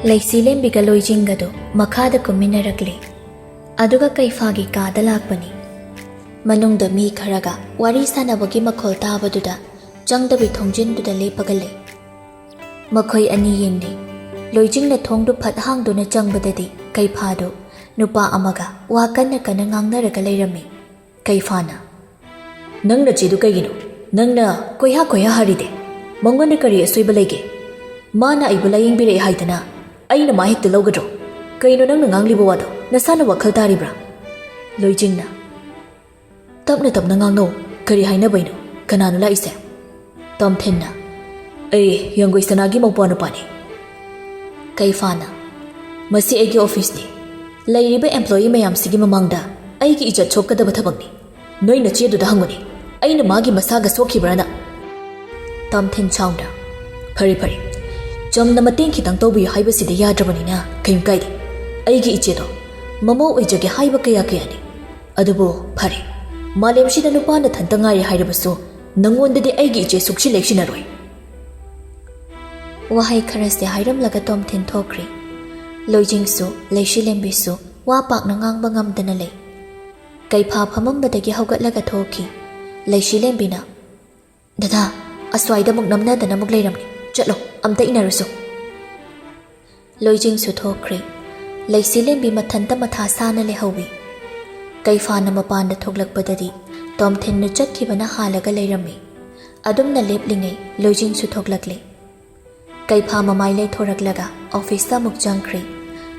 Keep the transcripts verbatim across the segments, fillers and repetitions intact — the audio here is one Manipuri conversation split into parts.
ꯂꯩꯁꯤꯂꯦꯝꯕꯤꯒ ꯂꯣꯏꯖꯤꯡꯒꯗꯨ ꯃꯈꯥꯗ ꯀꯨꯝꯃꯤꯟꯅꯔꯛꯂꯦ꯫ ꯑꯗꯨꯒ ꯀꯩꯐꯥꯒꯤ ꯀꯥꯗ ꯂꯥꯛꯄꯅꯤ꯫ ꯃꯅꯨꯡꯗ ꯃꯤ ꯈꯔꯒ ꯋꯥꯔꯤ ꯁꯥꯟꯅꯕꯒꯤ ꯃꯈꯣꯜ ꯇꯥꯕꯗꯨꯗ ꯆꯪꯗꯕꯤ ꯊꯣꯡꯖꯤꯟꯗꯨꯗ ꯂꯦꯞꯄꯒ ꯂꯩ꯫ ꯃꯈꯣꯏ ꯑꯅꯤ ꯌꯦꯡꯅꯩ꯫ ꯂꯣꯏꯖꯤꯡꯅ ꯊꯣꯡꯗꯨ ꯐꯠ ꯍꯥꯡꯗꯨꯅ ꯆꯪꯕꯗꯗꯤ ꯀꯩꯐꯥꯗꯨ ꯅꯨꯄꯥ ꯑꯃꯒ ꯋꯥ ꯀꯟꯅ ꯀꯟꯅ ꯉꯥꯡꯅꯔꯒ ꯂꯩꯔꯝꯃꯤ꯫ ꯀꯩꯐꯥꯅ, "ꯅꯪ ꯅꯆꯦꯗꯨ ꯀꯩꯒꯤꯅꯣ? ꯅꯪꯅ ꯀꯣꯏꯍꯥ ꯀꯣꯏꯍꯥ ꯍꯥꯔꯤꯗꯦ? ꯃꯉꯣꯟꯗ ꯀꯔꯤ ꯑꯁꯣꯏꯕ ꯂꯩꯒꯦ? ꯃꯥꯅ ꯑꯩꯕꯨ ꯂꯥꯌꯦꯡꯕꯤꯔꯛꯑꯦ ꯍꯥꯏꯗꯅ ꯑꯩꯅ ꯃꯥ ꯍꯦꯛꯇ ꯂꯧꯒꯗ꯭ꯔꯣ? ꯀꯩꯅꯣ ꯅꯪꯅ ꯉꯥꯡꯂꯤꯕ ꯋꯥꯗꯣ? ꯅꯁꯥꯅ ꯋꯥꯈꯜ ꯇꯥꯔꯤꯕ꯭ꯔꯥ?" ꯂꯣꯏꯖꯤꯡꯅ, "ꯇꯞꯅ ꯇꯞꯅ ꯉꯥꯡꯅꯧ꯫ ꯀꯔꯤ ꯍꯥꯏꯅꯕꯩꯅꯣ? ꯀꯅꯥꯅꯣ ꯂꯥꯛꯏꯁꯦ?" ꯇꯣꯝꯊꯤꯟꯅ, "ꯑꯩ ꯌꯥꯡꯒꯣꯏ ꯁꯅꯥꯒꯤ ꯃꯧꯄ꯭ꯋꯥ ꯅꯨꯄꯥꯅꯤ꯫" ꯀꯩꯐꯥꯅ, "ꯃꯁꯤ ꯑꯩꯒꯤ ꯑꯣꯐꯤꯁꯅꯤ꯫ ꯂꯩꯔꯤꯕ ꯑꯦꯝꯄ꯭ꯂꯣꯌꯤ ꯃꯌꯥꯝꯁꯤꯒꯤ ꯃꯃꯥꯡꯗ ꯑꯩꯒꯤ ꯏꯖꯠ ꯁꯣꯛꯀꯗꯕ ꯊꯕꯛꯅꯤ꯫ ꯅꯣꯏ ꯅꯆꯦꯗꯨꯗ ꯍꯪꯉꯨꯅꯦ, ꯑꯩꯅ ꯃꯥꯒꯤ ꯃꯁꯥꯒ ꯁꯣꯛꯈꯤꯕ꯭ꯔꯥꯅ?" ꯇꯣꯝꯊꯤꯟ ꯁꯥꯎꯅ, "ꯐꯔꯦ ꯐꯔꯦ, ꯆꯝꯅ ꯃꯇꯦꯡ ꯈꯤꯇꯪ ꯇꯧꯕꯤꯌꯨ ꯍꯥꯏꯕꯁꯤꯗ ꯌꯥꯗ꯭ꯔꯕꯅꯤꯅ ꯀꯩꯝ ꯀꯥꯏꯗꯦ꯫ ꯑꯩꯒꯤ ꯏꯆꯦꯗꯣ ꯃꯃꯧ ꯑꯣꯏꯖꯒꯦ ꯍꯥꯏꯕ ꯀꯌꯥ ꯀꯌꯥꯅꯤ꯫ ꯑꯗꯨꯕꯨ ꯐꯔꯦ, ꯃꯥꯂꯦꯝꯁꯤꯗ ꯅꯨꯄꯥ ꯅꯊꯟꯇ ꯉꯥꯏꯔꯦ ꯍꯥꯏꯔꯕꯁꯨ ꯅꯪꯉꯣꯟꯗꯗꯤ ꯑꯩꯒꯤ ꯏꯆꯦ ꯁꯨꯛꯁꯤ ꯂꯩꯁꯤꯟꯅꯔꯣꯏ꯫" ꯋꯥꯍꯩ ꯈꯔꯁꯦ ꯍꯥꯏꯔꯝꯂꯒ ꯇꯣꯝꯊꯤꯟ ꯊꯣꯛꯈ꯭ꯔꯦ꯫ ꯂꯣꯏꯖꯤꯡꯁꯨ ꯂꯩꯁꯤꯂꯦꯝꯕꯤꯁꯨ ꯋꯥ ꯄꯥꯛꯅ ꯉꯥꯡꯕ ꯉꯝꯗꯅ ꯂꯩ꯫ ꯀꯩꯐꯥ ꯐꯝꯃꯝꯕꯗꯒꯤ ꯍꯧꯒꯠꯂꯒ ꯊꯣꯛꯈꯤ꯫ ꯂꯩꯁꯤꯂꯦꯝꯕꯤꯅ, "ꯗꯗꯥ, ꯑꯁ꯭ꯋꯥꯏꯗ ꯑꯃꯨꯛ ꯅꯝꯅꯗꯅ ꯑꯃꯨꯛ ꯂꯩꯔꯝꯂꯦ꯫ ꯆꯠꯂꯣ, ꯑꯝꯇ ꯏꯟꯅꯔꯨꯁꯣ꯫" ꯂꯣꯏꯖꯤꯡꯁꯨ ꯊꯣꯛꯈ꯭ꯔꯦ꯫ ꯂꯩꯁꯤꯂꯦꯝꯕꯤ ꯃꯊꯟꯇ ꯃꯊꯥ ꯁꯥꯅ ꯂꯩꯍꯧꯋꯤ꯫ ꯀꯩꯐꯥꯅ ꯃꯄꯥꯟꯗ ꯊꯣꯛꯂꯛꯄꯗꯗꯤ ꯇꯣꯝꯊꯤꯟꯅ ꯆꯠꯈꯤꯕꯅ ꯍꯥꯜꯂꯒ ꯂꯩꯔꯝꯃꯤ꯫ ꯑꯗꯨꯝꯅ ꯂꯦꯞꯂꯤꯉꯩ ꯂꯣꯏꯖꯤꯡꯁꯨ ꯊꯣꯛꯂꯛꯂꯦ꯫ ꯀꯩꯐꯥ ꯃꯃꯥꯏ ꯂꯩꯊꯣꯔꯛꯂꯒ ꯑꯣꯐꯤꯁꯇ ꯑꯃꯨꯛ ꯆꯪꯈ꯭ꯔꯦ꯫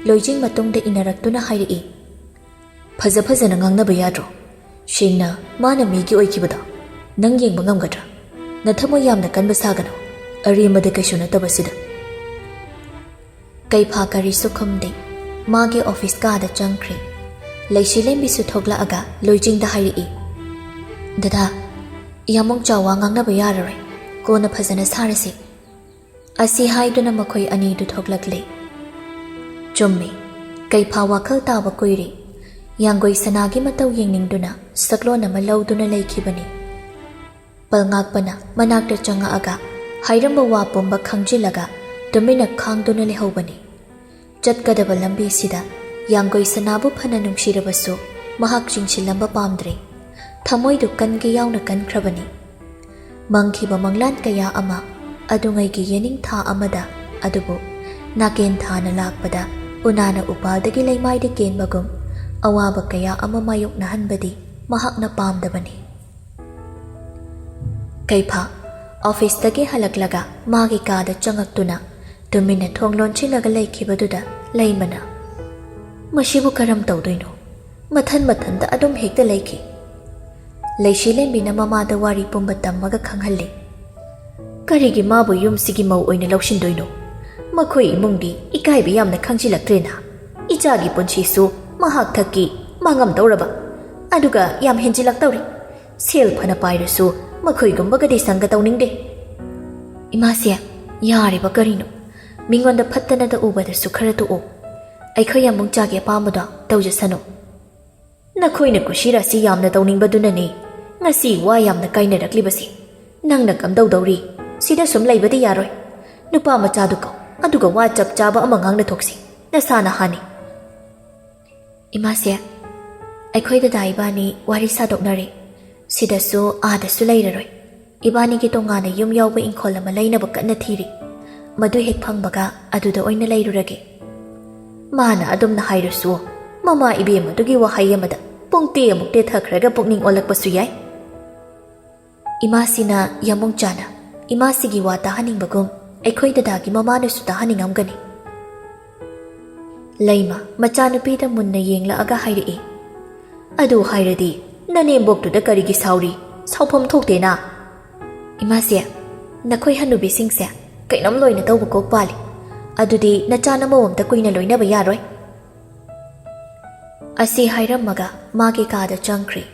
ꯂꯣꯏꯖꯤꯡ ꯃꯇꯨꯡꯗ ꯏꯟꯅꯔꯛꯇꯨꯅ ꯍꯥꯏꯔꯛꯏ, "ꯐꯖ ꯐꯖꯅ ꯉꯥꯡꯅꯕ ꯌꯥꯗ꯭ꯔꯣ? ꯁꯦꯡꯅ ꯃꯥꯅ ꯃꯤꯒꯤ ꯑꯣꯏꯈꯤꯕꯗꯣ ꯅꯪ ꯌꯦꯡꯕ ꯉꯝꯒꯗ꯭ꯔꯥ? ꯅꯊꯃꯣꯏ ꯌꯥꯝꯅ ꯀꯟꯕ ꯁꯥꯒꯅꯨ, ꯑꯔꯦꯝꯕꯗ ꯀꯩꯁꯨ ꯅꯠꯇꯕꯁꯤꯗ꯫" ꯀꯩꯐꯥ ꯀꯔꯤꯁꯨ ꯈꯨꯝꯗꯦ꯫ ꯃꯥꯒꯤ ꯑꯣꯐꯤꯁ ꯀꯥꯗ ꯆꯪꯈ꯭ꯔꯦ꯫ ꯂꯩꯁꯤꯂꯦꯝꯕꯤꯁꯨ ꯊꯣꯛꯂꯛꯑꯒ ꯂꯣꯏꯖꯤꯡꯗ ꯍꯥꯏꯔꯛꯏ, "ꯗꯗꯥ, ꯌꯥꯃꯣꯡ ꯆꯥꯎ ꯋꯥ ꯉꯥꯡꯅꯕ ꯌꯥꯔꯔꯣꯏ, ꯀꯣꯟꯅ ꯐꯖꯅ ꯁꯥꯔꯁꯤ꯫" ꯑꯁꯤ ꯍꯥꯏꯗꯨꯅ ꯃꯈꯣꯏ ꯑꯅꯤꯗꯨ ꯊꯣꯛꯂꯛꯂꯦ꯫ ꯆꯨꯝꯃꯤ, ꯀꯩꯐꯥ ꯋꯥꯈꯜ ꯇꯥꯕ ꯀꯨꯏꯔꯦ꯫ ꯌꯥꯡꯒꯣꯏ ꯁꯅꯥꯒꯤ ꯃꯇꯧ ꯌꯦꯡꯅꯤꯡꯗꯨꯅ ꯁꯛꯂꯣꯟ ꯑꯃ ꯂꯧꯗꯨꯅ ꯂꯩꯈꯤꯕꯅꯤ꯫ ꯄꯜꯉꯥꯛꯄꯅ ꯃꯅꯥꯛꯇ ꯆꯪꯉꯛꯑꯒ ꯍꯥꯏꯔꯝꯕ ꯋꯥ ꯄꯨꯝꯕ ꯈꯪꯖꯤꯜꯂꯒ ꯇꯨꯃꯤꯟꯅ ꯈꯥꯡꯗꯨꯅ ꯂꯩꯍꯧꯕꯅꯤ꯫ ꯆꯠꯀꯗꯕ ꯂꯝꯕꯤꯁꯤꯗ ꯌꯥꯡꯒꯣꯏ ꯁꯅꯥꯕꯨ ꯐꯅ ꯅꯨꯡꯁꯤꯔꯕꯁꯨ ꯃꯍꯥꯛ ꯆꯤꯡꯁꯤꯜꯂꯝꯕ ꯄꯥꯝꯗ꯭ꯔꯦ꯫ ꯊꯃꯣꯏꯗꯨ ꯀꯟꯒꯦ ꯌꯥꯎꯅ ꯀꯟꯈ꯭ꯔꯕꯅꯤ꯫ ꯃꯪꯈꯤꯕ ꯃꯪꯂꯥꯟ ꯀꯌꯥ ꯑꯃ ꯑꯗꯨꯉꯩꯒꯤ ꯌꯦꯅꯤꯡꯊꯥ ꯑꯃꯗ, ꯑꯗꯨꯕꯨ ꯅꯥꯀꯦꯟ ꯊꯥꯅ ꯂꯥꯛꯄꯗ ꯎꯅꯥꯅ ꯎꯄꯥꯜꯗꯒꯤ ꯂꯩꯃꯥꯏꯗ ꯀꯦꯟꯕꯒꯨꯝ ꯑꯋꯥꯕ ꯀꯌꯥ ꯑꯃ ꯃꯥꯌꯣꯛꯅꯍꯟꯕꯗꯤ ꯃꯍꯥꯛꯅ ꯄꯥꯝꯗꯕꯅꯤ꯫ ꯀꯩꯐꯥ ꯑꯣꯐꯤꯁꯇꯒꯤ ꯍꯜꯂꯛꯂꯒ ꯃꯥꯒꯤ ꯀꯥꯗ ꯆꯪꯉꯛꯇꯨꯅ ꯇꯨꯃꯤꯟꯅ ꯊꯣꯡ ꯂꯣꯟꯁꯤꯜꯂꯒ ꯂꯩꯈꯤꯕꯗꯨꯗ ꯂꯩꯃꯅ, "ꯃꯁꯤꯕꯨ ꯀꯔꯝ ꯇꯧꯗꯣꯏꯅꯣ? ꯃꯊꯟ ꯃꯊꯟꯇ ꯑꯗꯨꯝ ꯍꯦꯛꯇ ꯂꯩꯈꯤ꯫" ꯂꯩꯁꯤꯂꯦꯝꯕꯤꯅ ꯃꯃꯥꯗ ꯋꯥꯔꯤ ꯄꯨꯝꯕ ꯇꯝꯃꯒ ꯈꯪꯍꯜꯂꯤ꯫ "ꯀꯔꯤꯒꯤ ꯃꯥꯕꯨ ꯌꯨꯝꯁꯤꯒꯤ ꯃꯧ ꯑꯣꯏꯅ ꯂꯧꯁꯤꯟꯗꯣꯏꯅꯣ? ꯃꯈꯣꯏ ꯏꯃꯨꯡꯗꯤ ꯏꯀꯥꯏꯕ ꯌꯥꯝꯅ ꯈꯪꯖꯤꯜꯂꯛꯇ꯭ꯔꯦꯅ꯫ ꯏꯆꯥꯒꯤ ꯄꯨꯟꯁꯤꯁꯨ ꯃꯍꯥꯛ ꯊꯛꯀꯤ ꯃꯥꯡꯉꯝꯗꯧꯔꯕ꯫ ꯑꯗꯨꯒ ꯌꯥꯝ ꯍꯦꯟꯖꯤꯜꯂꯛꯇꯧꯔꯤ꯫ ꯁꯦꯜ ꯐꯅ ꯄꯥꯏꯔꯁꯨ ꯃꯈꯣꯏꯒꯨꯝꯕꯒꯗꯤ ꯁꯪꯒ ꯇꯧꯅꯤꯡꯗꯦ꯫" "ꯏꯃꯥꯁꯦ, ꯌꯥꯔꯦꯕ ꯀꯔꯤꯅꯣ? ꯃꯤꯉꯣꯟꯗ ꯐꯠꯇꯅꯗ ꯎꯕꯗꯁꯨ ꯈꯔ ꯇꯣꯛꯑꯣ꯫ ꯑꯩꯈꯣꯏ ꯌꯥꯝꯕꯨꯡ ꯆꯥꯒꯤ ꯑꯄꯥꯝꯕꯗꯣ ꯇꯧꯖꯁꯅꯨ꯫" "ꯅꯈꯣꯏꯅ ꯀꯨꯁꯤꯔꯥꯁꯤ ꯌꯥꯝꯅ ꯇꯧꯅꯤꯡꯕꯗꯨꯅꯅꯦ ꯉꯁꯤ ꯋꯥ ꯌꯥꯝꯅ ꯀꯥꯏꯅꯔꯛꯂꯤꯕꯁꯦ꯫ ꯅꯪꯅ ꯀꯝꯗꯧꯗꯧꯔꯤ? ꯁꯤꯗ ꯁꯨꯝ ꯂꯩꯕꯗꯤ ꯌꯥꯔꯣꯏ꯫ ꯅꯨꯄꯥ ꯃꯆꯥꯗꯨ ꯀꯧ, ꯑꯗꯨꯒ ꯋꯥ ꯆꯞ ꯆꯥꯕ ꯑꯃ ꯉꯥꯡꯅꯊꯣꯛꯁꯤ꯫ ꯅꯁꯥꯅ ꯍꯥꯟꯅꯤ꯫" "ꯏꯃꯥꯁꯦ, ꯑꯩꯈꯣꯏ ꯗꯗꯥ ꯏꯕꯥꯅꯤ ꯋꯥꯔꯤ ꯁꯥꯗꯣꯛꯅꯔꯦ꯫ ꯁꯤꯗꯁꯨ ꯑꯥꯗꯁꯨ ꯂꯩꯔꯔꯣꯏ꯫ ꯏꯕꯥꯅꯤꯒꯤ ꯇꯣꯉꯥꯟꯅ ꯌꯨꯝ ꯌꯥꯎꯕ ꯏꯪꯈꯣꯜ ꯑꯃ ꯂꯩꯅꯕ ꯀꯟꯅ ꯊꯤꯔꯤ꯫ ꯃꯗꯨ ꯍꯦꯛ ꯐꯪꯕꯒ ꯑꯗꯨꯗ ꯑꯣꯏꯅ ꯂꯩꯔꯨꯔꯒꯦ꯫" ꯃꯥꯅ ꯑꯗꯨꯝꯅ ꯍꯥꯏꯔꯁꯨ, ꯃꯃꯥ ꯏꯕꯦꯝ ꯑꯗꯨꯒꯤ ꯋꯥꯍꯩ ꯑꯃꯗ ꯄꯨꯡꯇꯦ ꯑꯃꯨꯛ ꯇꯦꯊꯈ꯭ꯔꯒ ꯄꯨꯛꯅꯤꯡ ꯑꯣꯜꯂꯛꯄꯁꯨ ꯌꯥꯏ꯫ ꯏꯃꯥꯁꯤꯅ ꯌꯥꯝꯕꯨꯡ ꯆꯥꯅ ꯏꯃꯥꯁꯤꯒꯤ ꯋꯥ ꯇꯥꯍꯟꯅꯤꯡꯕꯒꯨꯝ ꯑꯩꯈꯣꯏ ꯗꯗꯥꯒꯤ ꯃꯃꯥꯅꯁꯨ ꯇꯥꯍꯟꯅꯤꯡꯉꯝꯒꯅꯤ꯫ ꯂꯩꯃ ꯃꯆꯥꯅꯨꯄꯤꯗ ꯃꯨꯟꯅ ꯌꯦꯡꯂꯛꯑꯒ ꯍꯥꯏꯔꯛꯏ, "ꯑꯗꯨ ꯍꯥꯏꯔꯗꯤ ꯅꯅꯦꯝꯕꯣꯛꯇꯨꯗ ꯀꯔꯤꯒꯤ ꯁꯥꯎꯔꯤ? ꯁꯥꯎꯐꯝ ꯊꯣꯛꯇꯦꯅ꯫" "ꯏꯃꯥꯁꯦ, ꯅꯈꯣꯏ ꯍꯅꯨꯕꯤꯁꯤꯡꯁꯦ ꯀꯩꯅꯣꯝ ꯂꯣꯏꯅ ꯇꯧꯕ ꯀꯣꯛ ꯄꯥꯜꯂꯤ꯫ ꯑꯗꯨꯗꯤ ꯅꯆꯥ ꯅꯃꯧ ꯑꯝꯇ ꯀꯨꯏꯅ ꯂꯣꯏꯅꯕ ꯌꯥꯔꯣꯏ꯫" ꯑꯁꯤ ꯍꯥꯏꯔꯝꯃꯒ ꯃꯥꯒꯤ ꯀꯥꯗ ꯆꯪꯈ꯭ꯔꯦ꯫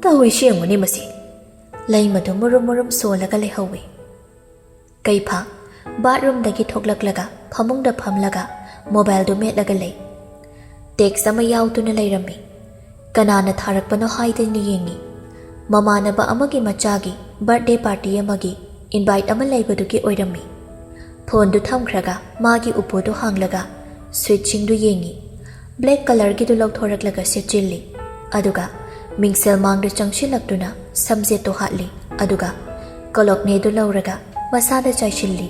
ꯇꯧꯔꯤꯁꯤ ꯌꯦꯡꯉꯨꯅꯦ ꯃꯁꯤ꯫ ꯂꯩꯃꯗꯨ ꯃꯨꯔꯨꯝ ꯃꯨꯔꯨꯝ ꯁꯣꯜꯂꯒ ꯂꯩꯍꯧꯋꯤ꯫ ꯀꯩꯐꯥ ꯕꯥꯠꯔꯨꯝꯗꯒꯤ ꯊꯣꯛꯂꯛꯂꯒ ꯐꯃꯨꯡꯗ ꯐꯝꯂꯒ ꯃꯣꯕꯥꯏꯜꯗꯨ ꯃꯦꯠꯂꯒ ꯂꯩ꯫ ꯇꯦꯛꯁ ꯑꯃ ꯌꯥꯎꯗꯨꯅ ꯂꯩꯔꯝꯃꯤ꯫ ꯀꯅꯥꯅ ꯊꯥꯔꯛꯄꯅꯣ ꯍꯥꯏꯗꯅ ꯌꯦꯡꯉꯤ꯫ ꯃꯃꯥꯟꯅꯕ ꯑꯃꯒꯤ ꯃꯆꯥꯒꯤ ꯕꯥꯔꯠꯗꯦ ꯄꯥꯔꯇꯤ ꯑꯃꯒꯤ ꯏꯟꯚꯥꯏꯠ ꯑꯃ ꯂꯩꯕꯗꯨꯒꯤ ꯑꯣꯏꯔꯝꯃꯤ꯫ ꯐꯣꯟꯗꯨ ꯊꯝꯈ꯭ꯔꯒ ꯃꯥꯒꯤ ꯎꯄꯨꯗꯨ ꯍꯥꯡꯂꯒ ꯁ꯭ꯋꯤꯠꯁꯤꯡꯗꯨ ꯌꯦꯡꯏ꯫ ꯕ꯭ꯂꯦꯛ ꯀꯂꯔꯒꯤꯗꯨ ꯂꯧꯊꯣꯔꯛꯂꯒ ꯁꯦꯠꯆꯤꯜꯂꯤ꯫ ꯑꯗꯨꯒ ꯃꯤꯡꯁꯦꯜ ꯃꯥꯡꯗ ꯆꯪꯁꯤꯜꯂꯛꯇꯨꯅ ꯁꯝꯖꯦꯠꯇꯨ ꯍꯥꯠꯂꯤ꯫ ꯑꯗꯨꯒ ꯀꯣꯂꯣꯛꯅꯦꯗꯨ ꯂꯧꯔꯒ ꯃꯁꯥꯗ ꯆꯥꯏꯁꯤꯜꯂꯤ꯫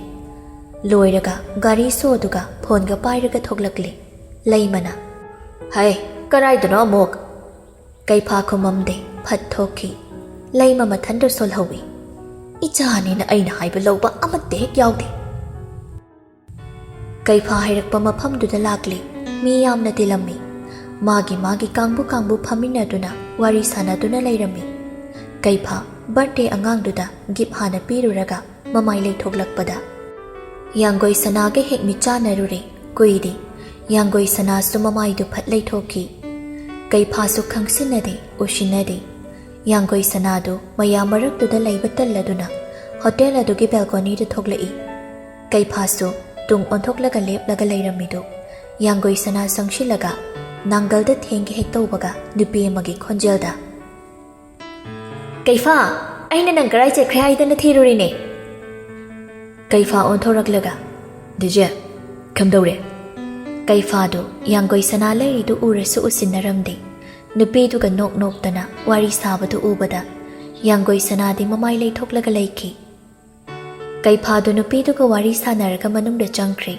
ꯂꯣꯏꯔꯒ ꯒꯥꯔꯤ ꯁꯣꯗꯨꯒ ꯐꯣꯟꯒ ꯄꯥꯏꯔꯒ ꯊꯣꯛꯂꯛꯂꯤ꯫ ꯂꯩꯃꯅ, "ꯍꯩ, ꯀꯔꯥꯏꯗꯅꯣ ꯑꯃꯨꯛ?" ꯀꯩꯐꯥ ꯈꯨꯃꯝꯗꯦ, ꯐꯠ ꯊꯣꯛꯈꯤ꯫ ꯂꯩꯃ ꯃꯊꯟꯗ ꯁꯣꯜꯍꯧꯏ꯫ "ꯏꯆꯥꯅꯤꯅ ꯑꯩꯅ ꯍꯥꯏꯕ ꯂꯧꯕ ꯑꯃꯠꯇ ꯍꯦꯛ ꯌꯥꯎꯗꯦ꯫" ꯀꯩꯐꯥ ꯍꯥꯏꯔꯛꯄ ꯃꯐꯝꯗꯨꯗ ꯂꯥꯛꯂꯤ꯫ ꯃꯤ ꯌꯥꯝꯅ ꯇꯤꯜꯂꯝꯃꯤ꯫ ꯃꯥꯒꯤ ꯃꯥꯒꯤ ꯀꯥꯡꯕꯨ ꯀꯥꯡꯕꯨ ꯐꯝꯃꯤꯟꯅꯗꯨꯅ ꯋꯥꯔꯤ ꯁꯥꯟꯅꯗꯨꯅ ꯂꯩꯔꯝꯃꯤ꯫ ꯀꯩꯐꯥ ꯕꯔꯊꯗꯦ ꯑꯉꯥꯡꯗꯨꯗ ꯒꯤꯐ ꯍꯥꯟꯅ ꯄꯤꯔꯨꯔꯒ ꯃꯃꯥꯏ ꯂꯩꯊꯣꯛꯂꯛꯄꯗ ꯌꯥꯡꯒꯣꯏ ꯁꯅꯥꯒ ꯍꯦꯛ ꯃꯤꯠꯆꯥꯟꯅꯔꯨꯔꯦ꯫ ꯀꯨꯏꯗꯦ꯫ ꯌꯥꯡꯒꯣꯏ ꯁꯅꯥꯁꯨ ꯃꯃꯥꯏꯗꯨ ꯐꯠ ꯂꯩꯊꯣꯛꯈꯤ꯫ ꯀꯩꯐꯥꯁꯨ ꯈꯪꯁꯤꯟꯅꯗꯦ, ꯎꯁꯤꯟꯅꯗꯦ꯫ ꯌꯥꯡꯒꯣꯏ ꯁꯅꯥꯗꯨ ꯃꯌꯥꯝ ꯃꯔꯛꯇꯨꯗ ꯂꯩꯕ ꯇꯜꯂꯗꯨꯅ ꯍꯣꯇꯦꯜ ꯑꯗꯨꯒꯤ ꯕꯦꯜꯀꯣꯅꯤꯗ ꯊꯣꯛꯂꯛꯏ꯫ ꯀꯩꯐꯥꯁꯨ ꯇꯨꯡ ꯑꯣꯟꯊꯣꯛꯂꯒ ꯂꯦꯞꯂꯒ ꯂꯩꯔꯝꯃꯤꯗꯨ ꯌꯥꯡꯒꯣꯏ ꯁꯅꯥ ꯆꯪꯁꯤꯜꯂꯒ ꯅꯥꯡꯒꯜꯗ ꯊꯦꯡꯒꯦ ꯍꯦꯛ ꯇꯧꯕꯒ ꯅꯨꯄꯤ ꯑꯃꯒꯤ ꯈꯣꯟꯖꯦꯜꯗ, "ꯀꯩꯐꯥ, ꯑꯩꯅ ꯅꯪ ꯀꯔꯥꯏ ꯆꯠꯈ꯭ꯔꯦ ꯍꯥꯏꯗꯅ ꯊꯤꯔꯨꯔꯤꯅꯦ?" ꯀꯩꯐꯥ ꯑꯣꯟꯊꯣꯔꯛꯂꯒ, "ꯗꯤꯖꯦ, ꯀꯝꯗꯧꯔꯦ?" ꯀꯩꯐꯥꯗꯨ ꯌꯥꯡꯒꯣꯏ ꯁꯅꯥ ꯂꯩꯔꯤꯗꯨ ꯎꯔꯁꯨ ꯎꯁꯤꯟꯅꯔꯝꯗꯦ꯫ ꯅꯨꯄꯤꯗꯨꯒ ꯅꯣꯛ ꯅꯣꯛꯇꯅ ꯋꯥꯔꯤ ꯁꯥꯕꯗꯨ ꯎꯕꯗ ꯌꯥꯡꯒꯣꯏ ꯁꯅꯥꯗꯤ ꯃꯃꯥꯏ ꯂꯩꯊꯣꯛꯂꯒ ꯂꯩꯈꯤ꯫ ꯀꯩꯐꯥꯗꯨ ꯅꯨꯄꯤꯗꯨꯒ ꯋꯥꯔꯤ ꯁꯥꯟꯅꯔꯒ ꯃꯅꯨꯡꯗ ꯆꯪꯈ꯭ꯔꯦ꯫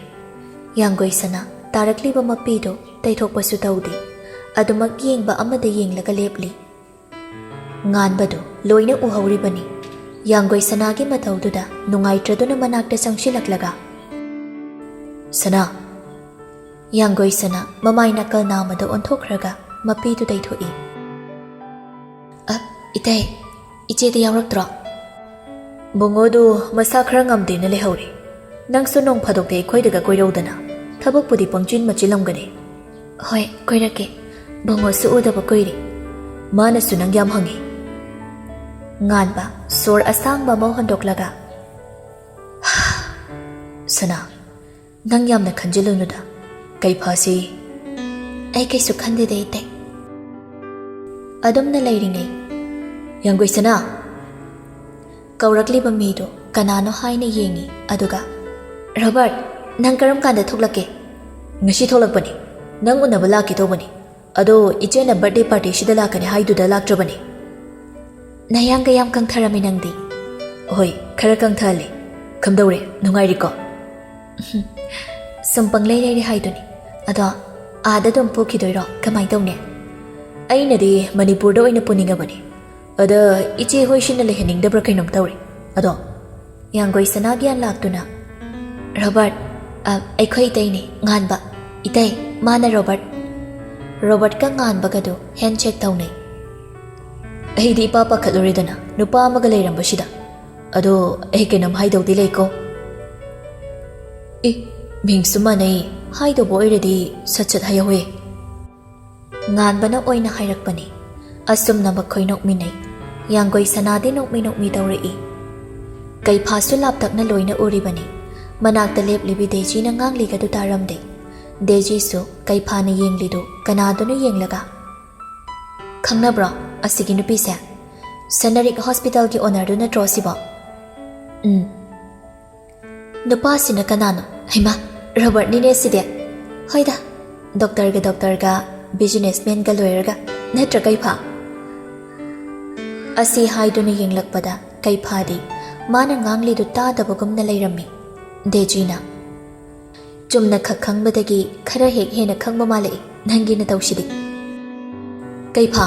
ꯌꯥꯡꯒꯣꯏ ꯁꯅꯥ ꯇꯥꯔꯛꯂꯤꯕ ꯃꯄꯤꯗꯨ ꯇꯩꯊꯣꯛꯄꯁꯨ ꯇꯧꯗꯦ꯫ ꯑꯗꯨꯃꯛ ꯌꯦꯡꯕ ꯑꯃꯗ ꯌꯦꯡꯂꯒ ꯂꯦꯞꯂꯤ꯫ ꯉꯥꯟꯕꯗꯨ ꯂꯣꯏꯅ ꯎꯍꯧꯔꯤꯕꯅꯤ꯫ ꯌꯥꯡꯒꯣꯏ ꯁꯅꯥꯒꯤ ꯃꯇꯧꯗꯨꯗ ꯅꯨꯡꯉꯥꯏꯇ꯭ꯔꯗꯨꯅ ꯃꯅꯥꯛꯇ ꯆꯪꯁꯤꯜꯂꯛꯂꯒ, "ꯁꯅꯥ!" ꯌꯥꯡꯒꯣꯏ ꯁꯅꯥ ꯃꯃꯥꯏ ꯅꯥꯀꯜ ꯅꯥꯝꯃꯗ ꯑꯣꯟꯊꯣꯛꯈ꯭ꯔꯒ ꯃꯄꯤꯗꯨ ꯇꯩꯊꯣꯛꯏ꯫ "ꯑ, ꯏꯇꯩ, ꯏꯆꯦꯗꯤ ꯌꯥꯎꯔꯛꯇ꯭ꯔꯣ?" "ꯕꯨꯡꯉꯣꯗꯨ ꯃꯁꯥ ꯈꯔ ꯉꯝꯗꯦꯅ ꯂꯩꯍꯧꯔꯦ꯫ ꯅꯪꯁꯨ ꯅꯣꯡ ꯐꯥꯗꯣꯛꯇꯤ ꯑꯩꯈꯣꯏꯗꯒ ꯀꯣꯏꯔꯧꯗꯅ꯫ ꯊꯕꯛꯄꯨꯗꯤ ꯄꯪꯆꯤꯟ ꯃꯆꯤꯜꯂꯝꯒꯅꯤ꯫" "ꯍꯣꯏ, ꯀꯣꯏꯔꯛꯀꯦ꯫ ꯕꯨꯡꯉꯣꯁꯨ ꯎꯗꯕ ꯀꯨꯏꯔꯦ꯫" ꯃꯥꯅꯁꯨ ꯅꯪ ꯌꯥꯝ ꯍꯪꯉꯤ꯫ ꯉꯥꯟꯕ ꯁꯣꯔ ꯑꯁꯥꯡꯕ ꯑꯃ ꯍꯣꯟꯗꯣꯛꯂꯒ, "ꯁꯅꯥ, ꯅꯪ ꯌꯥꯝꯅ ꯈꯟꯖꯤꯜꯂꯨꯅꯨꯗ꯫ ꯀꯩꯐꯥꯁꯤ?" "ꯑꯩ ꯀꯩꯁꯨ ꯈꯟꯗꯦꯗ, ꯏꯇꯩ꯫" ꯑꯗꯨꯝꯅ ꯂꯩꯔꯤꯉꯩ, "ꯌꯥꯡꯒꯣꯏ ꯁꯅꯥ!" ꯀꯧꯔꯛꯂꯤꯕ ꯃꯤꯗꯨ ꯀꯅꯥꯅꯣ ꯍꯥꯏꯅ ꯌꯦꯡꯉꯤ꯫ ꯑꯗꯨꯒ, "ꯔꯣꯕꯔꯠ, ꯅꯪ ꯀꯔꯝ ꯀꯥꯟꯗ ꯊꯣꯛꯂꯛꯀꯦ?" "ꯉꯁꯤ ꯊꯣꯛꯂꯛꯄꯅꯤ, ꯅꯪ ꯎꯅꯕ ꯂꯥꯛꯀꯦ ꯇꯧꯕꯅꯤ꯫ ꯑꯗꯣ ꯏꯆꯦꯅ ꯕꯔꯊꯗꯦ ꯄꯥꯔꯇꯤꯁꯤꯗ ꯂꯥꯛꯀꯅꯤ ꯍꯥꯏꯗꯨꯗ ꯂꯥꯛꯇ꯭ꯔꯕꯅꯤ꯫" "ꯅꯌꯥꯡꯒ ꯌꯥꯝ ꯀꯪꯊꯔꯝꯃꯤ ꯅꯪꯗꯤ꯫" "ꯍꯣꯏ, ꯈꯔ ꯀꯪꯊꯍꯜꯂꯦ꯫ ꯀꯝꯗꯧꯔꯦ, ꯅꯨꯡꯉꯥꯏꯔꯤꯀꯣ?" "ꯁꯨꯝ ꯄꯪꯂꯩ ꯂꯩꯔꯤ ꯍꯥꯏꯗꯨꯅꯤ꯫ ꯑꯗꯣ ꯑꯥꯗ ꯑꯗꯨꯝ ꯄꯣꯛꯈꯤꯗꯣꯏꯔꯣ, ꯀꯃꯥꯏ ꯇꯧꯅꯤ?" "ꯑꯩꯅꯗꯤ ꯃꯅꯤꯄꯨꯔꯗ ꯑꯣꯏꯅ ꯄꯨꯅꯤꯡꯉꯕꯅꯤ꯫ ꯑꯗ ꯏꯆꯦ ꯍꯣꯏꯁꯤꯅ ꯂꯩꯍꯟꯅꯤꯡꯗꯕ꯭ꯔꯥ ꯀꯩꯅꯣꯝ ꯇꯧꯔꯦ꯫ ꯑꯗꯣ..." ꯌꯥꯡꯒꯣꯏ ꯁꯅꯥ ꯒ꯭ꯌꯥꯟ ꯂꯥꯛꯇꯨꯅ, "ꯔꯣꯕꯔꯠ, ꯑ, ꯑꯩꯈꯣꯏ ꯏꯇꯩꯅꯦ, ꯉꯥꯟꯕ꯫ ꯏꯇꯩ, ꯃꯥꯅ ꯔꯣꯕꯔꯠ꯫" ꯔꯣꯕꯔꯠꯀ ꯉꯥꯟꯕꯒꯗꯨ ꯍꯦꯟꯁꯦꯛ ꯇꯧꯅꯩ꯫ "ꯑꯩꯗꯤ ꯏꯄꯥ ꯄꯥꯈꯠꯂꯨꯔꯦꯗꯅ, ꯅꯨꯄꯥ ꯑꯃꯒ ꯂꯩꯔꯝꯕꯁꯤꯗ꯫ ꯑꯗꯣ ꯑꯩ ꯀꯩꯅꯣꯝ ꯍꯥꯏꯗꯧꯗꯤ ꯂꯩꯀꯣ꯫" "ꯑꯦ, ꯃꯤꯡꯁꯨ ꯃꯥꯟꯅꯩ, ꯍꯥꯏꯗꯧꯕ ꯑꯣꯏꯔꯗꯤ ꯁꯠ ꯁꯠ ꯍꯥꯏꯍꯧꯋꯦ꯫" ꯉꯥꯟꯕꯅ ꯑꯣꯏꯅ ꯍꯥꯏꯔꯛꯄꯅꯤ꯫ ꯑꯁꯨꯝꯅ ꯃꯈꯣꯏ ꯅꯣꯛꯃꯤꯟꯅꯩ꯫ ꯌꯥꯡꯒꯣꯏ ꯁꯅꯥꯗꯤ ꯅꯣꯛꯃꯤ ꯅꯣꯛꯃꯤ ꯇꯧꯔꯛꯏ꯫ ꯀꯩꯐꯥꯁꯨ ꯂꯥꯞꯇꯛꯅ ꯂꯣꯏꯅ ꯎꯔꯤꯕꯅꯤ꯫ ꯃꯅꯥꯛꯇ ꯂꯦꯞꯂꯤꯕꯤ ꯗꯦꯖꯤꯅ ꯉꯥꯡꯂꯤꯒꯗꯨ ꯇꯥꯔꯝꯗꯦ꯫ ꯗꯦꯖꯤꯁꯨ ꯀꯩꯐꯥꯅ ꯌꯦꯡꯂꯤꯗꯨ ꯀꯅꯥꯗꯨꯅ ꯌꯦꯡꯂꯒ, "ꯈꯪꯅꯕ꯭ꯔꯣ ꯑꯁꯤꯒꯤ ꯅꯨꯄꯤꯁꯦ? ꯁꯅꯔꯤꯛ ꯍꯣꯁꯄꯤꯇꯥꯜꯒꯤ ꯑꯣꯅꯔꯗꯨ ꯅꯠꯇ꯭ꯔꯣ ꯑꯁꯤꯕꯣ?" "ꯎꯝ꯫" "ꯅꯨꯄꯥꯁꯤꯅ ꯀꯅꯥꯅꯣ? ꯍꯩꯃꯥ, ꯔꯣꯕꯔꯠꯅꯤꯅꯦ ꯁꯤꯗꯤ꯫ ꯍꯣꯏꯗ, ꯗꯣꯛꯇꯔꯒ ꯗꯣꯛꯇꯔꯒ, ꯕꯤꯖꯤꯅꯦꯁꯃꯦꯟꯒ ꯂꯣꯏꯔꯒ, ꯅꯠꯇ꯭ꯔ ꯀꯩꯐꯥ?" ꯑꯁꯤ ꯍꯥꯏꯗꯨꯅ ꯌꯦꯡꯂꯛꯄꯗ ꯀꯩꯐꯥꯗꯤ ꯃꯥꯅ ꯉꯥꯡꯂꯤꯗꯨ ꯇꯥꯗꯕꯒꯨꯝꯅ ꯂꯩꯔꯝꯃꯤ꯫ ꯗꯦꯖꯤꯅ, "ꯆꯨꯝꯅ ꯈꯛ ꯈꯪꯕꯗꯒꯤ ꯈꯔ ꯍꯦꯛ ꯍꯦꯟꯅ ꯈꯪꯕ ꯃꯥꯜꯂꯛꯏ ꯅꯪꯒꯤ ꯅꯇꯧꯁꯤꯗꯤ꯫" "ꯀꯩꯐꯥ,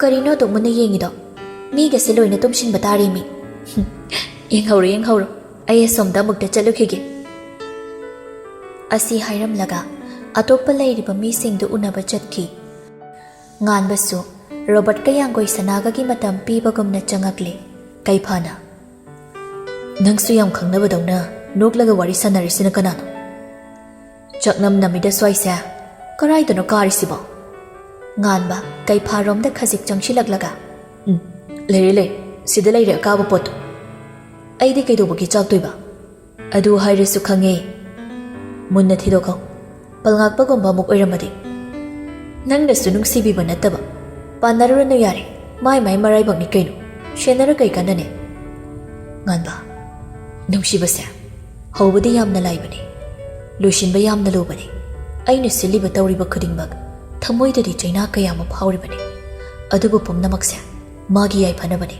ꯀꯔꯤꯅꯣ ꯑꯗꯨꯛ ꯃꯨꯟꯅ ꯌꯦꯡꯉꯤꯗꯣ? ꯃꯤꯒꯁꯦ ꯂꯣꯏꯅ ꯇꯨꯝꯁꯤꯟꯕ ꯇꯥꯔꯦ ꯃꯤ꯫" "ꯌꯦꯡꯍꯧꯔꯣ, ꯌꯦꯡꯍꯧꯔꯣ, ꯑꯩ ꯑꯁꯣꯝꯗ ꯑꯃꯨꯛꯇ ꯆꯠꯂꯨꯈꯤꯒꯦ꯫" ꯑꯁꯤ ꯍꯥꯏꯔꯝꯂꯒ ꯑꯇꯣꯞꯄ ꯂꯩꯔꯤꯕ ꯃꯤꯁꯤꯡꯗꯨ ꯎꯅꯕ ꯆꯠꯈꯤ꯫ ꯉꯥꯟꯕꯁꯨ ꯔꯣꯕꯔꯠꯀ ꯌꯥꯡꯒꯣꯏ ꯁꯅꯥꯒꯒꯤ ꯃꯇꯝ ꯄꯤꯕꯒꯨꯝꯅ ꯆꯪꯉꯛꯂꯦ꯫ ꯀꯩꯐꯥꯅ, "ꯅꯪꯁꯨ ꯌꯥꯝ ꯈꯪꯅꯕꯗꯧꯅ ꯅꯣꯛꯂꯒ ꯋꯥꯔꯤ ꯁꯥꯟꯅꯔꯤꯁꯤꯅ ꯀꯅꯥꯅꯣ? ꯆꯥꯛꯅꯝ ꯅꯝꯃꯤꯗ ꯁ꯭ꯋꯥꯏꯁꯦ꯫ ꯀꯔꯥꯏꯗꯅꯣ ꯀꯥꯔꯤꯁꯤꯕꯣ?" ꯉꯥꯟꯕ ꯀꯩꯐꯥꯔꯣꯝꯗ ꯈꯖꯤꯛ ꯆꯪꯁꯤꯜꯂꯛꯂꯒ, "ꯎꯝ, ꯂꯩꯔꯦ, ꯂꯩꯔꯦ, ꯁꯤꯗ ꯂꯩꯔꯦ ꯑꯀꯥꯕ ꯄꯣꯠꯇꯣ꯫ ꯑꯩꯗꯤ ꯀꯩꯗꯧꯕꯒꯤ ꯆꯥꯛꯇꯣꯏꯕ? ꯑꯗꯨ ꯍꯥꯏꯔꯁꯨ ꯈꯪꯉꯦ꯫ ꯃꯨꯟꯅ ꯊꯤꯗꯣꯛꯍꯧ꯫ ꯄꯜꯉꯥꯛꯄꯒꯨꯝꯕ ꯑꯃꯨꯛ ꯑꯣꯏꯔꯝꯃꯗꯤ꯫ ꯅꯪꯅꯁꯨ ꯅꯨꯡꯁꯤꯕꯤꯕ ꯅꯠꯇꯕ꯫ ꯄꯥꯟꯅꯔꯨꯔꯅꯨ ꯌꯥꯔꯦ꯫ ꯃꯥꯏ ꯃꯥꯏ ꯃꯔꯥꯏꯕꯛꯅꯤ ꯀꯩꯅꯣ꯫ ꯁꯦꯟꯅꯔ ꯀꯩ ꯀꯥꯟꯅꯅꯤ?" ꯉꯥꯟꯕ, ꯅꯨꯡꯁꯤꯕꯁꯦ ꯍꯧꯕꯗꯤ ꯌꯥꯝꯅ ꯂꯥꯏꯕꯅꯤ, ꯂꯣꯏꯁꯤꯟꯕ ꯌꯥꯝꯅ ꯂꯨꯕꯅꯤ꯫ ꯑꯩꯅ ꯁꯤꯜꯂꯤꯕ ꯇꯧꯔꯤꯕ ꯈꯨꯗꯤꯡꯃꯛ ꯊꯃꯣꯏꯗꯗꯤ ꯆꯩꯅꯥ ꯀꯌꯥ ꯑꯃ ꯐꯥꯎꯔꯤꯕꯅꯤ꯫ ꯑꯗꯨꯕꯨ ꯄꯨꯝꯅꯃꯛꯁꯦ ꯃꯥꯒꯤ ꯌꯥꯏꯐꯅꯕꯅꯤ꯫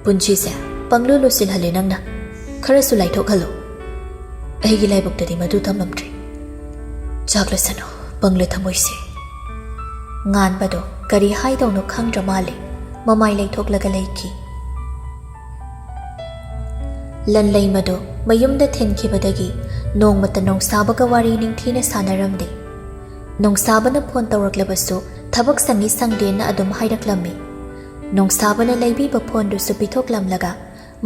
ꯄꯨꯟꯁꯤꯁꯦ ꯄꯪꯂꯨ ꯂꯨꯁꯤꯜꯍꯜꯂꯦ ꯅꯪꯅ꯫ ꯈꯔꯁꯨ ꯂꯥꯏꯊꯣꯛꯍꯜꯂꯨ꯫ ꯑꯩꯒꯤ ꯂꯥꯏꯕꯛꯇꯗꯤ ꯃꯗꯨ ꯇꯝꯂꯝꯗ꯭ꯔꯤ꯫ ꯆꯥꯛꯂꯁꯅꯨ, ꯄꯪꯂ ꯊꯃꯣꯏꯁꯦ꯫ ꯉꯥꯟꯕꯗꯣ ꯀꯔꯤ ꯍꯥꯏꯗꯧꯅꯣ ꯈꯪꯗ꯭ꯔ ꯃꯥꯜꯂꯦ, ꯃꯃꯥꯏ ꯂꯩꯊꯣꯛꯂꯒ ꯂꯩꯈꯤ꯫ ꯂꯟꯂꯩꯃꯗꯣ ꯃꯌꯨꯝꯗ ꯊꯤꯟꯈꯤꯕꯗꯒꯤ ꯅꯣꯡꯃꯇ ꯅꯣꯡꯁꯥꯕꯒ ꯋꯥꯔꯤ ꯅꯤꯡꯊꯤꯅ ꯁꯥꯟꯅꯔꯝꯗꯦ꯫ ꯅꯣꯡꯁꯥꯕꯅ ꯐꯣꯟ ꯇꯧꯔꯛꯂꯕꯁꯨ ꯊꯕꯛ ꯁꯪꯉꯤ ꯁꯪꯗꯦꯅ ꯑꯗꯨꯝ ꯍꯥꯏꯔꯛꯂꯝꯃꯤ꯫ ꯅꯣꯡꯁꯥꯕꯅ ꯂꯩꯕꯤꯕ ꯐꯣꯟꯗꯨꯁꯨ ꯄꯤꯊꯣꯛꯂꯝꯂꯒ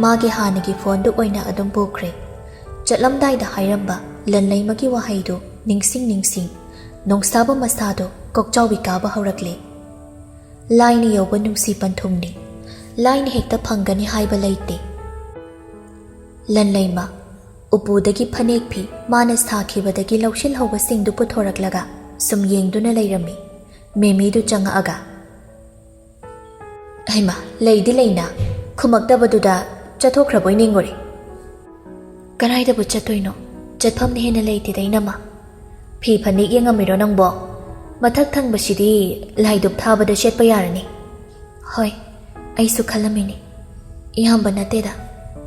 ꯃꯥꯒꯤ ꯍꯥꯟꯅꯒꯤ ꯐꯣꯟꯗꯨ ꯑꯣꯏꯅ ꯑꯗꯨꯝ ꯄꯨꯈ꯭ꯔꯦ꯫ ꯆꯠꯂꯝꯗꯥꯏꯗ ꯍꯥꯏꯔꯝꯕ ꯂꯟꯂꯩꯃꯒꯤ ꯋꯥꯍꯩꯗꯨ ꯅꯤꯡꯁꯤꯡ ꯅꯤꯡꯁꯤꯡ ꯅꯣꯡꯁꯥꯕ ꯃꯁꯥꯗꯣ ꯀꯣꯛꯆꯥꯎꯕꯤ ꯀꯥꯕ ꯍꯧꯔꯛꯂꯦ꯫ ꯂꯥꯏꯅ ꯌꯧꯕ ꯅꯨꯡꯁꯤ ꯄꯟꯊꯨꯡꯅꯤ꯫ ꯂꯥꯏꯅ ꯍꯦꯛꯇ ꯐꯪꯒꯅꯤ ꯍꯥꯏꯕ ꯂꯩꯇꯦ꯫ ꯂꯟꯂꯩꯃ ꯎꯄꯨꯗꯒꯤ ꯐꯅꯦꯛ ꯐꯤ ꯃꯥꯅ ꯁꯥꯈꯤꯕꯗꯒꯤ ꯂꯧꯁꯤꯜꯍꯧꯕꯁꯤꯡꯗꯨ ꯄꯨꯊꯣꯔꯛꯂꯒ ꯁꯨꯝ ꯌꯦꯡꯗꯨꯅ ꯂꯩꯔꯝꯃꯤ꯫ ꯃꯦꯃꯤꯗꯨ ꯆꯪꯉꯛꯑꯒ, "ꯍꯩꯃꯥ, ꯂꯩꯗꯤ ꯂꯩꯅ, ꯈꯨꯝꯃꯛꯇꯕꯗꯨꯗ ꯆꯠꯊꯣꯛꯈ꯭ꯔꯕꯣꯏ ꯅꯤꯡꯉꯨꯔꯦ꯫" "ꯀꯗꯥꯏꯗꯕꯨ ꯆꯠꯇꯣꯏꯅꯣ? ꯆꯠꯐꯝꯅ ꯍꯦꯟꯅ ꯂꯩꯇꯦꯗ, ꯏꯅꯝꯃ꯫ ꯐꯤ ꯐꯅꯦꯛ ꯌꯦꯡꯉꯝꯃꯤꯔꯣ ꯅꯪꯕꯣ? ꯃꯊꯛ ꯊꯪꯕꯁꯤꯗꯤ ꯂꯥꯏꯗꯨꯛ ꯊꯥꯕꯗ ꯁꯦꯠꯄ ꯌꯥꯔꯅꯤ꯫" "ꯍꯣꯏ, ꯑꯩꯁꯨ ꯈꯜꯂꯝꯃꯤꯅꯤ꯫ ꯌꯥꯝꯕ ꯅꯠꯇꯦꯗ,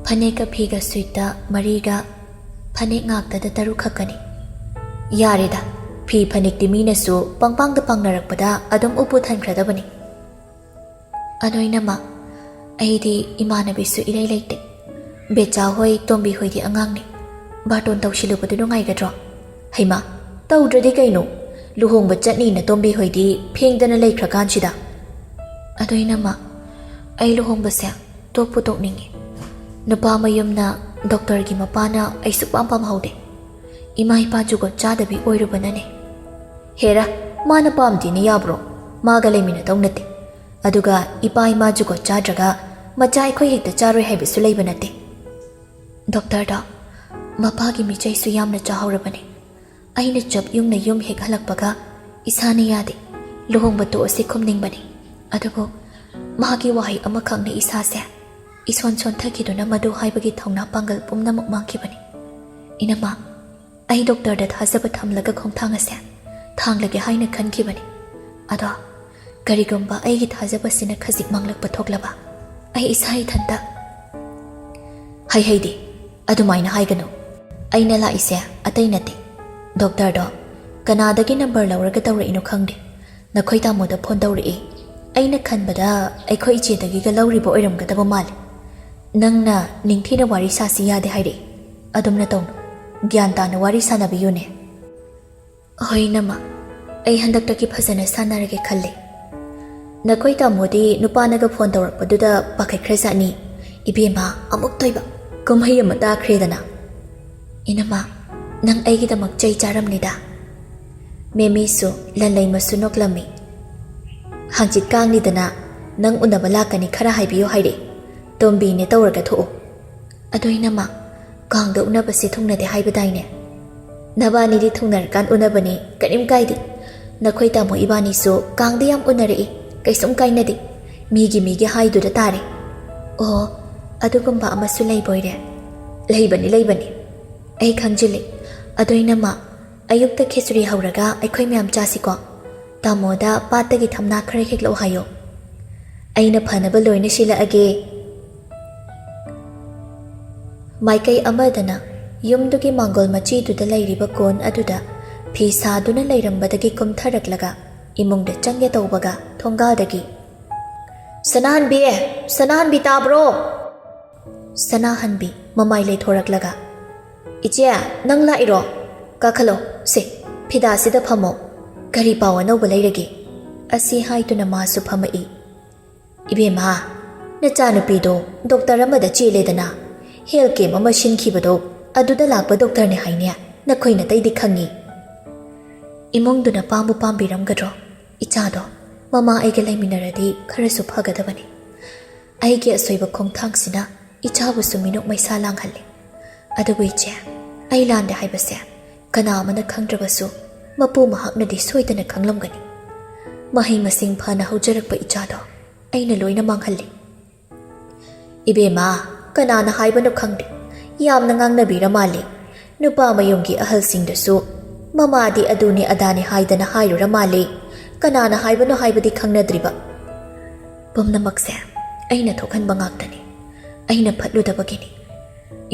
ꯐꯅꯦꯛꯀ ꯐꯤꯒ ꯁꯨꯏꯠꯇ ꯃꯔꯤꯒ, ꯐꯅꯦꯛ ꯉꯥꯛꯇꯗ ꯇꯔꯨꯛ ꯈꯛꯀꯅꯤ꯫" "ꯌꯥꯔꯦꯗ, ꯐꯤ ꯐꯅꯦꯛꯇꯤ ꯃꯤꯅꯁꯨ ꯄꯪꯄꯥꯡꯗ ꯄꯥꯡꯅꯔꯛꯄꯗ ꯑꯗꯨꯝ ꯎꯄꯨ ꯊꯟꯈ꯭ꯔꯗꯕꯅꯤ꯫" "ꯑꯗꯣ ꯏꯅꯝꯃ, ꯑꯩꯗꯤ ꯏꯃꯥꯟꯅꯕꯤꯁꯨ ꯏꯔꯩ ꯂꯩꯇꯦ꯫ ꯕꯦꯆꯥ ꯍꯣꯏ, ꯇꯣꯝꯕꯤ ꯍꯣꯏꯗꯤ ꯑꯉꯥꯡꯅꯤ꯫ ꯕꯥꯔꯇꯣꯟ ꯇꯧꯁꯤꯜꯂꯨꯕꯗꯨ ꯅꯨꯡꯉꯥꯏꯒꯗ꯭ꯔꯣ?" "ꯍꯩꯃꯥ, ꯇꯧꯗ꯭ꯔꯗꯤ ꯀꯩꯅꯣ? ꯂꯨꯍꯣꯡꯕ ꯆꯠꯅꯤꯅ ꯇꯣꯝꯕꯤ ꯍꯣꯏꯗꯤ ꯐꯦꯡꯗꯅ ꯂꯩꯈ꯭ꯔꯀꯥꯟꯁꯤꯗ꯫" "ꯑꯗꯣ ꯏꯅꯝꯃ, ꯑꯩ ꯂꯨꯍꯣꯡꯕꯁꯦ ꯇꯣꯛꯄꯨ ꯇꯣꯛꯅꯤꯡꯉꯤ꯫ ꯅꯨꯄꯥ ꯃꯌꯨꯝꯅ ꯗꯣꯛꯇꯔꯒꯤ ꯃꯄꯥꯅ ꯑꯩ ꯁꯨꯛꯄꯥꯝ ꯄꯥꯝꯍꯧꯗꯦ꯫ ꯏꯃꯥ ꯏꯄꯥ ꯖꯨꯒꯣꯠ ꯆꯥꯗꯕꯤ ꯑꯣꯏꯔꯨꯕꯅꯅꯦ꯫" "ꯍꯦꯔꯥ, ꯃꯥꯅ ꯄꯥꯝꯗꯦꯅ ꯌꯥꯕ꯭ꯔꯣ? ꯃꯥꯒ ꯂꯩꯃꯤꯟꯅꯗꯧ ꯅꯠꯇꯦ꯫ ꯑꯗꯨꯒ ꯏꯄꯥ ꯏꯃꯥ ꯖꯨꯒꯣꯠ ꯆꯥꯗ꯭ꯔꯒ ꯃꯆꯥ ꯑꯩꯈꯣꯏ ꯍꯦꯛꯇ ꯆꯥꯔꯣꯏ ꯍꯥꯏꯕꯁꯨ ꯂꯩꯕ ꯅꯠꯇꯦ꯫" "ꯗꯣꯛꯇꯔꯗꯣ ꯃꯄꯥꯒꯤ ꯃꯤꯆꯩꯁꯨ ꯌꯥꯝꯅ ꯆꯥꯍꯧꯔꯕꯅꯤ꯫ ꯑꯩꯅ ꯆꯞ ꯌꯨꯡꯅ ꯌꯨꯝ ꯍꯦꯛ ꯍꯜꯂꯛꯄꯒ ꯏꯁꯥꯅ ꯌꯥꯗꯦ, ꯂꯨꯍꯣꯡꯕ ꯇꯣꯛꯑꯁꯤ ꯈꯨꯝꯅꯤꯡꯕꯅꯤ꯫ ꯑꯗꯨꯕꯨ ꯃꯥꯒꯤ ꯋꯥꯍꯩ ꯑꯃꯈꯛꯅ ꯏꯁꯥꯁꯦ ꯏꯁꯣꯟ ꯁꯣꯟꯊꯈꯤꯗꯨꯅ ꯃꯗꯨ ꯍꯥꯏꯕꯒꯤ ꯊꯧꯅꯥ ꯄꯥꯡꯒꯜ ꯄꯨꯝꯅꯃꯛ ꯃꯥꯡꯈꯤꯕꯅꯤ꯫ ꯏꯅꯝꯃ, ꯑꯩ ꯗꯣꯛꯇꯔꯗ ꯊꯥꯖꯕ ꯊꯝꯂꯒ ꯈꯣꯡꯊꯥꯡ ꯑꯁꯦ ꯊꯥꯡꯂꯒꯦ ꯍꯥꯏꯅ ꯈꯟꯈꯤꯕꯅꯤ꯫ ꯑꯗꯣ ꯀꯔꯤꯒꯨꯝꯕ ꯑꯩꯒꯤ ꯊꯥꯖꯕꯁꯤꯅ ꯈꯖꯤꯛ ꯃꯥꯡꯂꯛꯄ ꯊꯣꯛꯂꯕ? ꯑꯩ ꯏꯁꯥ ꯏꯊꯟꯇ꯫ "ꯍꯩ ꯍꯩꯗꯤ, ꯑꯗꯨꯃꯥꯏꯅ ꯍꯥꯏꯒꯅꯨ꯫ ꯑꯩꯅ ꯂꯥꯛꯏꯁꯦ ꯑꯇꯩ ꯅꯠꯇꯦ꯫ ꯗꯣꯛꯇꯔꯗꯣ ꯀꯅꯥꯗꯒꯤ ꯅꯝꯕꯔ ꯂꯧꯔꯒ ꯇꯧꯔꯛꯏꯅꯣ ꯈꯪꯗꯦ꯫ ꯅꯈꯣꯏ ꯇꯥꯃꯣꯗ ꯐꯣꯟ ꯇꯧꯔꯛꯏ꯫ ꯑꯩꯅ ꯈꯟꯕꯗ ꯑꯩꯈꯣꯏ ꯏꯆꯦꯗꯒꯤꯒ ꯂꯧꯔꯤꯕ ꯑꯣꯏꯔꯝꯒꯗꯕ ꯃꯥꯜꯂꯤ꯫ ꯅꯪꯅ ꯅꯤꯡꯊꯤꯅ ꯋꯥꯔꯤ ꯁꯥꯁꯤ ꯌꯥꯗꯦ ꯍꯥꯏꯔꯛꯏ꯫ ꯑꯗꯨꯝꯅ ꯇꯧꯅꯨ꯫ ꯒ꯭ꯌꯥꯟ ꯇꯥꯅ ꯋꯥꯔꯤ ꯁꯥꯟꯅꯕꯤꯌꯨꯅꯦ꯫" "ꯍꯣꯏ ꯏꯅꯝꯃ, ꯑꯩ ꯍꯟꯗꯛꯇꯒꯤ ꯐꯖꯅ ꯁꯥꯟꯅꯔꯒꯦ ꯈꯜꯂꯦ꯫ ꯅꯈꯣꯏ ꯇꯥꯃꯣꯗꯤ ꯅꯨꯄꯥꯅꯒ ꯐꯣꯟ ꯇꯧꯔꯛꯄꯗꯨꯗ ꯄꯥꯈꯠꯈ꯭ꯔꯖꯥꯠꯅꯤ꯫ ꯏꯕꯦꯝꯃ, ꯑꯃꯨꯛꯇꯣꯏꯕ ꯀꯨꯝꯍꯩ ꯑꯃ ꯇꯥꯈ꯭ꯔꯦꯗꯅ꯫" "ꯏꯅꯝꯃ, ꯅꯪ ꯑꯩꯒꯤꯗꯃꯛ ꯆꯩ ꯆꯥꯔꯝꯅꯤꯗ꯫" ꯃꯦꯃꯤꯁꯨ ꯂꯟꯂꯩꯃꯁꯨ ꯅꯣꯛꯂꯝꯃꯤ꯫ "ꯍꯥꯡꯆꯤꯠ ꯀꯥꯡꯅꯤꯗꯅ, ꯅꯪ ꯎꯅꯕ ꯂꯥꯛꯀꯅꯤ ꯈꯔ ꯍꯥꯏꯕꯤꯌꯨ ꯍꯥꯏꯔꯛꯏ꯫ ꯇꯣꯝꯕꯤꯅꯦ ꯇꯧꯔꯒ ꯊꯣꯛꯎ꯫" "ꯑꯗꯣ ꯏꯅꯝꯃ, ꯀꯥꯡꯗ ꯎꯅꯕꯁꯦ ꯊꯨꯡꯅꯗꯦ ꯍꯥꯏꯕꯗꯥꯏꯅꯦ?" "ꯅꯕꯥꯅꯤꯗꯤ ꯊꯨꯡꯅꯔꯀꯥꯟ ꯎꯅꯕꯅꯤ, ꯀꯔꯤꯝ ꯀꯥꯏꯗꯦ꯫ ꯅꯈꯣꯏ ꯇꯥꯃꯣ ꯏꯕꯥꯅꯤꯁꯨ ꯀꯥꯡꯗ ꯌꯥꯝ ꯎꯅꯔꯛꯏ, ꯀꯩꯁꯨꯝ ꯀꯥꯏꯅꯗꯦ꯫ ꯃꯤꯒꯤ ꯃꯤꯒꯤ ꯍꯥꯏꯗꯨꯗ ꯇꯥꯔꯦ꯫" "ꯑꯣ, ꯑꯗꯨꯒꯨꯝꯕ ꯑꯃꯁꯨ ꯂꯩꯕꯣꯏꯔꯦ꯫" "ꯂꯩꯕꯅꯤ, ꯂꯩꯕꯅꯤ꯫ ꯑꯩ ꯈꯪꯖꯤꯜꯂꯤ꯫ ꯑꯗꯣ ꯏꯅꯝꯃ, ꯑꯌꯨꯛꯇ ꯈꯦꯆ꯭ꯔꯤ ꯍꯧꯔꯒ ꯑꯩꯈꯣꯏ ꯃꯌꯥꯝ ꯆꯥꯁꯤꯀꯣ꯫ ꯇꯥꯃꯣꯗ ꯄꯥꯠꯇꯒꯤ ꯊꯝꯅꯥ ꯈꯔ ꯍꯦꯛꯂꯛꯑꯣ ꯍꯥꯏꯌꯣ꯫ ꯑꯩꯅ ꯐꯅꯕ ꯂꯣꯏꯅ ꯁꯤꯜꯂꯛꯑꯒꯦ꯫" ꯃꯥꯏꯀꯩ ꯑꯃꯗꯅ ꯌꯨꯝꯗꯨꯒꯤ ꯃꯥꯡꯒꯣꯜ ꯃꯆꯤꯗꯨꯗ ꯂꯩꯔꯤꯕ ꯀꯣꯟ ꯑꯗꯨꯗ ꯐꯤ ꯁꯥꯗꯨꯅ ꯂꯩꯔꯝꯕꯗꯒꯤ ꯀꯨꯝꯊꯔꯛꯂꯒ ꯏꯃꯨꯡꯗ ꯆꯪꯒꯦ ꯇꯧꯕꯒ ꯊꯣꯡꯒꯥꯜꯗꯒꯤ, "ꯁꯅꯥꯍꯟꯕꯤ! ꯁꯅꯥꯍꯟꯕꯤ, ꯇꯥꯕ꯭ꯔꯣ?" ꯁꯅꯥꯍꯟꯕꯤ ꯃꯃꯥꯏ ꯂꯩꯊꯣꯔꯛꯂꯒ, "ꯏꯆꯦ, ꯅꯪ ꯂꯥꯛꯏꯔꯣ? ꯀꯥꯈꯠꯂꯣ, ꯁꯦ, ꯐꯤꯗꯥꯁꯤꯗ ꯐꯝꯃꯣ꯫ ꯀꯔꯤ ꯄꯥꯎ ꯑꯅꯧꯕ ꯂꯩꯔꯒꯦ?" ꯑꯁꯤ ꯍꯥꯏꯗꯨꯅ ꯃꯥꯁꯨ ꯐꯝꯃꯛꯏ꯫ "ꯏꯕꯦꯝꯃ, ꯅꯆꯥꯅꯨꯄꯤꯗꯣ ꯗꯣꯛꯇꯔ ꯑꯃꯗ ꯆꯦꯜꯂꯦꯗꯅ, ꯍꯦꯜꯊ ꯀꯦꯝꯞ ꯑꯃ ꯁꯤꯟꯈꯤꯕꯗꯣ, ꯑꯗꯨꯗ ꯂꯥꯛꯄ ꯗꯣꯛꯇꯔꯅꯦ ꯍꯥꯏꯅꯦ, ꯅꯈꯣꯏ ꯅꯇꯩꯗꯤ ꯈꯪꯉꯤ꯫" ꯏꯃꯨꯡꯗꯨꯅ ꯄꯥꯝꯕꯨ ꯄꯥꯝꯕꯤꯔꯝꯒꯗ꯭ꯔꯣ? ꯏꯆꯥꯗꯣ ꯃꯃꯥ ꯑꯩꯒ ꯂꯩꯃꯤꯟꯅꯔꯗꯤ ꯈꯔꯁꯨ ꯐꯒꯗꯕꯅꯤ꯫ ꯑꯩꯒꯤ ꯑꯁꯣꯏꯕ ꯈꯣꯡꯊꯥꯡꯁꯤꯅ ꯏꯆꯥꯕꯨꯁꯨ ꯃꯤꯅꯣꯛ ꯃꯩꯁꯥ ꯂꯥꯡꯍꯜꯂꯦ꯫ ꯑꯗꯨꯕꯨ ꯏꯆꯦ, ꯑꯩ ꯂꯥꯟꯗꯦ ꯍꯥꯏꯕꯁꯦ ꯀꯅꯥ ꯑꯃꯅ ꯈꯪꯗ꯭ꯔꯕꯁꯨ ꯃꯄꯨ ꯃꯍꯥꯛꯅꯗꯤ ꯁꯣꯏꯗꯅ ꯈꯪꯂꯝꯒꯅꯤ꯫ ꯃꯍꯩ ꯃꯁꯤꯡ ꯐꯅ ꯍꯧꯖꯔꯛꯄ ꯏꯆꯥꯗꯣ ꯑꯩꯅ ꯂꯣꯏꯅ ꯃꯥꯡꯍꯜꯂꯤ꯫ "ꯏꯕꯦꯝꯃ, ꯀꯅꯥꯅ ꯍꯥꯏꯕꯅꯣ ꯈꯪꯗꯦ, ꯌꯥꯝꯅ ꯉꯥꯡꯅꯕꯤꯔ ꯃꯥꯜꯂꯤ꯫ ꯅꯨꯄꯥ ꯃꯌꯨꯝꯒꯤ ꯑꯍꯜꯁꯤꯡꯗꯁꯨ ꯃꯃꯥꯗꯤ ꯑꯗꯨꯅꯤ ꯑꯗꯥꯅꯤ ꯍꯥꯏꯗꯅ ꯍꯥꯏꯔꯨꯔ ꯃꯥꯜꯂꯦ꯫ ꯀꯅꯥꯅ ꯍꯥꯏꯕꯅꯣ ꯍꯥꯏꯕꯗꯤ ꯈꯪꯅꯗ꯭ꯔꯤꯕ꯫ ꯄꯨꯝꯅꯃꯛꯁꯦ ꯑꯩꯅ ꯊꯣꯛꯍꯟꯕ ꯉꯥꯛꯇꯅꯤ꯫ ꯑꯩꯅ ꯐꯠꯂꯨꯗꯕꯒꯤꯅꯤ꯫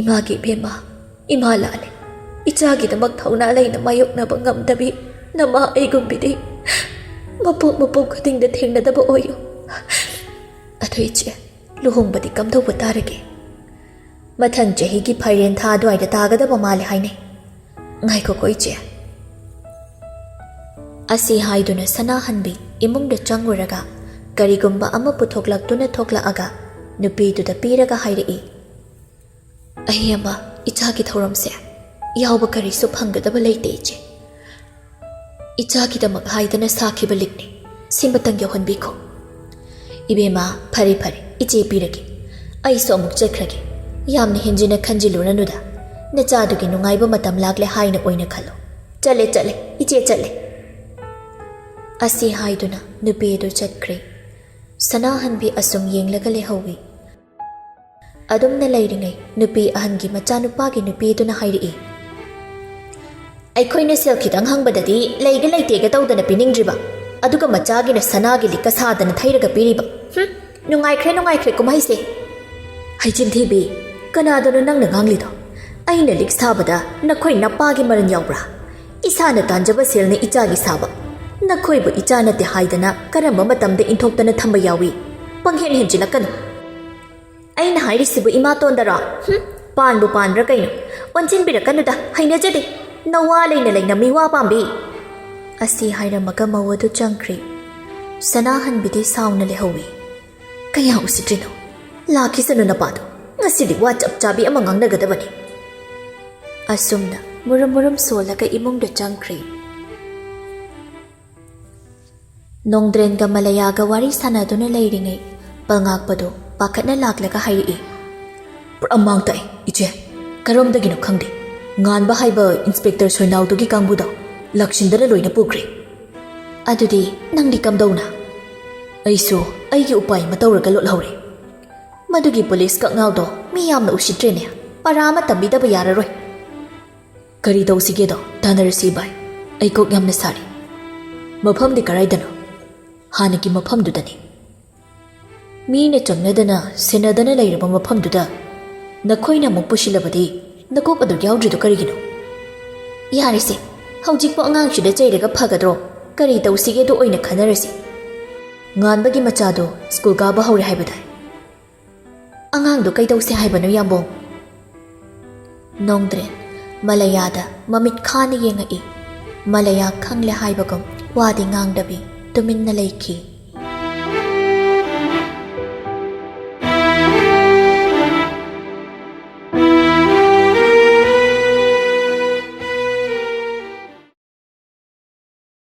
ꯏꯃꯥꯒꯤ ꯏꯕꯦꯝꯃ, ꯏꯃꯥ ꯂꯥꯜꯂꯦ꯫ ꯏꯆꯥꯒꯤꯗꯃꯛ ꯊꯧꯅꯥ ꯂꯩꯅ ꯃꯥꯌꯣꯛꯅꯕ ꯉꯝꯗꯕꯤ ꯅꯃꯥ ꯑꯩꯒꯨꯝꯕꯤꯗꯤ ꯃꯄꯣꯛ ꯃꯄꯣꯛ ꯈꯨꯗꯤꯡꯗ ꯊꯦꯡꯅꯗꯕ ꯑꯣꯏꯌꯨ꯫ ꯑꯗꯨ ꯏꯆꯦ, ꯂꯨꯍꯣꯡꯕꯗꯤ ꯀꯝꯗꯧꯕ ꯇꯥꯔꯒꯦ? ꯃꯊꯪ ꯆꯍꯤꯒꯤ ꯐꯥꯏꯔꯦꯟ ꯊꯥ ꯑꯗꯨꯋꯥꯏꯗ ꯇꯥꯒꯗꯕ ꯃꯥꯜꯂꯦ ꯍꯥꯏꯅꯩ꯫ ꯉꯥꯏꯈꯣꯀꯣ ꯏꯆꯦ꯫ ꯑꯁꯤ ꯍꯥꯏꯗꯨꯅ ꯁꯅꯥꯍꯟꯕꯤ ꯏꯃꯨꯡꯗ ꯆꯪꯉꯨꯔꯒ ꯀꯔꯤꯒꯨꯝꯕ ꯑꯃ ꯄꯨꯊꯣꯛꯂꯛꯇꯨꯅ ꯊꯣꯛꯂꯛꯑꯒ ꯅꯨꯄꯤꯗꯨꯗ ꯄꯤꯔꯒ ꯍꯥꯏꯔꯛꯏ, "ꯑꯩ ꯑꯃ ꯏꯆꯥꯒꯤ ꯊꯧꯔꯝꯁꯦ ꯌꯥꯎꯕ ꯀꯔꯤꯁꯨ ꯐꯪꯒꯗꯕ ꯂꯩꯇꯦ ꯏꯆꯦ꯫ ꯏꯆꯥꯒꯤꯗꯃꯛ ꯍꯥꯏꯗꯅ ꯁꯥꯈꯤꯕ ꯂꯤꯛꯅꯤ꯫ ꯁꯤꯃꯇꯪ ꯌꯧꯍꯟꯕꯤꯈꯣ꯫" "ꯏꯕꯦꯝꯃ, ꯐꯔꯦ ꯐꯔꯦ, ꯏꯆꯦ ꯄꯤꯔꯒꯦ꯫ ꯑꯩꯁꯨ ꯑꯃꯨꯛ ꯆꯠꯈ꯭ꯔꯒꯦ꯫ ꯌꯥꯝꯅ ꯍꯦꯟꯖꯤꯟꯅ ꯈꯟꯖꯤꯜꯂꯨꯔꯅꯨꯗ꯫ ꯅꯆꯥꯗꯨꯒꯤ ꯅꯨꯡꯉꯥꯏꯕ ꯃꯇꯝ ꯂꯥꯛꯂꯦ ꯍꯥꯏꯅ ꯑꯣꯏꯅ ꯈꯜꯂꯣ꯫ ꯆꯠꯂꯦ ꯆꯠꯂꯦ, ꯏꯆꯦ ꯆꯠꯂꯦ꯫" ꯑꯁꯤ ꯍꯥꯏꯗꯨꯅ ꯅꯨꯄꯤ ꯑꯗꯨ ꯆꯠꯈ꯭ꯔꯦ꯫ ꯁꯅꯥꯍꯟꯕꯤ ꯑꯁꯨꯝ ꯌꯦꯡꯂꯒ ꯂꯩꯍꯧꯏ꯫ ꯑꯗꯨꯝꯅ ꯂꯩꯔꯤꯉꯩ ꯅꯨꯄꯤ ꯑꯍꯟꯒꯤ ꯃꯆꯥꯅꯨꯄꯥꯒꯤ ꯅꯨꯄꯤꯗꯨꯅ ꯍꯥꯏꯔꯛꯏ, "ꯑꯩꯈꯣꯏꯅ ꯁꯦꯜ ꯈꯤꯇꯪ ꯍꯪꯕꯗꯗꯤ ꯂꯩꯒ ꯂꯩꯇꯦꯒ ꯇꯧꯗꯅ ꯄꯤꯅꯤꯡꯗ꯭ꯔꯤꯕ, ꯑꯗꯨꯒ ꯃꯆꯥꯒꯤꯅ ꯁꯅꯥꯒꯤ ꯂꯤꯛꯀ ꯁꯥꯗꯅ ꯊꯩꯔꯒ ꯄꯤꯔꯤꯕ꯫ ꯍꯨꯝ, ꯅꯨꯡꯉꯥꯏꯈ꯭ꯔꯦ, ꯅꯨꯡꯉꯥꯏꯈ꯭ꯔꯦ ꯀꯨꯝꯍꯩꯁꯦ꯫" "ꯍꯩꯆꯤꯟ ꯊꯤꯕꯤ, ꯀꯅꯥꯗꯅꯣ ꯅꯪꯅ ꯉꯥꯡꯂꯤꯗꯣ? ꯑꯩꯅ ꯂꯤꯛ ꯁꯥꯕꯗ ꯅꯈꯣꯏ ꯅꯄꯥꯒꯤ ꯃꯔꯟ ꯌꯥꯎꯕ꯭ꯔꯥ? ꯏꯁꯥꯅ ꯇꯥꯟꯖꯕ ꯁꯦꯜꯅ ꯏꯆꯥꯒꯤ ꯁꯥꯕ꯫ ꯅꯈꯣꯏꯕꯨ ꯏꯆꯥ ꯅꯠꯇꯦ ꯍꯥꯏꯗꯅ ꯀꯔꯝꯕ ꯃꯇꯝꯗ ꯏꯟꯊꯣꯛꯇꯅ ꯊꯝꯕ ꯌꯥꯎꯏ? ꯄꯪꯍꯦꯟ ꯍꯦꯟꯖꯤꯜꯂꯛꯀꯅꯨ꯫" "ꯑꯩꯅ ꯍꯥꯏꯔꯤꯁꯤꯕꯨ ꯏꯃꯥꯇꯣꯟꯗꯔꯣ? ꯍꯨꯝ, ꯄꯥꯟꯕꯨ ꯄꯥꯟꯕ꯭ꯔꯥ ꯀꯩꯅꯣ? ꯑꯣꯟꯁꯤꯟꯕꯤꯔꯛꯀꯅꯨꯗ, ꯍꯩꯅꯖꯗꯦ꯫ ꯅꯋꯥ ꯂꯩꯅ ꯂꯩꯅ ꯃꯤꯋꯥ ꯄꯥꯝꯕꯤ꯫" ꯑꯁꯤ ꯍꯥꯏꯔꯝꯃꯒ ꯃꯧ ꯑꯗꯨ ꯆꯪꯈ꯭ꯔꯦ꯫ ꯁꯅꯥꯍꯟꯕꯤꯗꯤ ꯁꯥꯎꯅ ꯂꯩꯍꯧꯏ꯫ "ꯀꯌꯥ ꯎꯁꯤꯠꯇ꯭ꯔꯤꯅꯣ? ꯂꯥꯛꯈꯤꯁꯅꯨ ꯅꯄꯥꯗꯣ꯫ ꯉꯁꯤꯗꯤ ꯋꯥ ꯆꯞ ꯆꯥꯕꯤ ꯑꯃ ꯉꯥꯡꯅꯒꯗꯕꯅꯤ꯫" ꯑꯁꯨꯝꯅ ꯃꯨꯔꯨꯝ ꯃꯨꯔꯨꯝ ꯁꯣꯜꯂꯒ ꯏꯃꯨꯡꯗ ꯆꯪꯈ꯭ꯔꯦ꯫ ꯅꯣꯡꯗ꯭ꯔꯦꯟꯒ ꯃꯂꯌꯥꯒ ꯋꯥꯔꯤ ꯁꯥꯟꯅꯗꯨꯅ ꯂꯩꯔꯤꯉꯩ ꯄꯜꯉꯥꯛꯄꯗꯨ ꯄꯥꯈꯠꯅ ꯂꯥꯛꯂꯒ ꯍꯥꯏꯔꯛꯏ, "ꯄꯨꯔꯥ ꯃꯥꯡ ꯇꯥꯛꯑꯦ, ꯏꯆꯦ꯫ ꯀꯔꯣꯝꯗꯒꯤꯅꯣ ꯈꯪꯗꯦ, ꯉꯥꯟꯕ ꯍꯥꯏꯕ ꯏꯟꯁꯄꯦꯛꯇꯔ ꯁꯣꯏꯅꯥꯎꯗꯨꯒꯤ ꯀꯥꯡꯕꯨꯗꯣ ꯂꯥꯛꯁꯤꯟꯗꯅ ꯂꯣꯏꯅ ꯄꯨꯈ꯭ꯔꯦ꯫" "ꯑꯗꯨꯗꯤ ꯅꯪꯗꯤ ꯀꯝꯗꯧꯅ?" "ꯑꯩꯁꯨ ꯑꯩꯒꯤ ꯎꯄꯥꯏ ꯑꯃ ꯇꯧꯔꯒ ꯂꯣꯠꯍꯧꯔꯦ꯫ ꯃꯗꯨꯒꯤ ꯄꯨꯂꯤꯁ ꯀꯛꯉꯥꯎꯗꯣ ꯃꯤ ꯌꯥꯝꯅ ꯎꯁꯤꯠꯇ꯭ꯔꯦꯅꯦ꯫ ꯄꯔꯥ ꯑꯃ ꯇꯝꯕꯤꯗꯕ ꯌꯥꯔꯔꯣꯏ꯫" ꯀꯔꯤ ꯇꯧꯁꯤꯒꯦꯗꯣ ꯇꯥꯟꯅꯔꯁꯤ ꯚꯥꯏ꯫ ꯑꯩ ꯀꯣꯛ ꯌꯥꯝꯅ ꯁꯥꯔꯤ꯫ ꯃꯐꯝꯗꯤ ꯀꯔꯥꯏꯗꯅꯣ? ꯍꯥꯟꯅꯒꯤ ꯃꯐꯝꯗꯨꯗꯅꯤ꯫ ꯃꯤꯅ ꯆꯪꯅꯗꯅ ꯁꯦꯟꯅꯗꯅ ꯂꯩꯔꯕ ꯃꯐꯝꯗꯨꯗ ꯅꯈꯣꯏꯅ ꯑꯃꯨꯛ ꯄꯨꯁꯤꯜꯂꯕꯗꯤ ꯅꯀꯣꯛ ꯑꯗꯨ ꯌꯥꯎꯗ꯭ꯔꯤꯗꯣ ꯀꯔꯤꯒꯤꯅꯣ? ꯌꯥꯔꯦꯁꯦ, ꯍꯧꯖꯤꯛꯄꯨ ꯑꯉꯥꯡꯁꯤꯗ ꯆꯩꯔꯒ ꯐꯒꯗ꯭ꯔꯣ? ꯀꯔꯤ ꯇꯧꯁꯤꯒꯦꯗꯣ ꯑꯣꯏꯅ ꯈꯟꯅꯔꯁꯤ꯫ ꯉꯥꯟꯕꯒꯤ ꯃꯆꯥꯗꯣ ꯁ꯭ꯀꯨꯜ ꯀꯥꯕ ꯍꯧꯔꯦ ꯍꯥꯏꯕꯗꯥꯏ? ꯑꯉꯥꯡꯗꯣ ꯀꯩꯗꯧꯁꯦ ꯍꯥꯏꯕꯅꯣ, ꯌꯥꯝꯕꯣꯡ? ꯅꯣꯡꯗ꯭ꯔꯦꯟ ꯃꯂꯌꯥꯗ ꯃꯃꯤꯠ ꯈꯥꯅ ꯌꯦꯡꯉꯛꯏ꯫ ꯃꯂꯌꯥ ꯈꯪꯂꯦ ꯍꯥꯏꯕꯒꯨꯝ ꯋꯥꯗꯤ ꯉꯥꯡꯗꯕꯤ ꯇꯨꯃꯤꯟꯅ ꯂꯩꯈꯤ꯫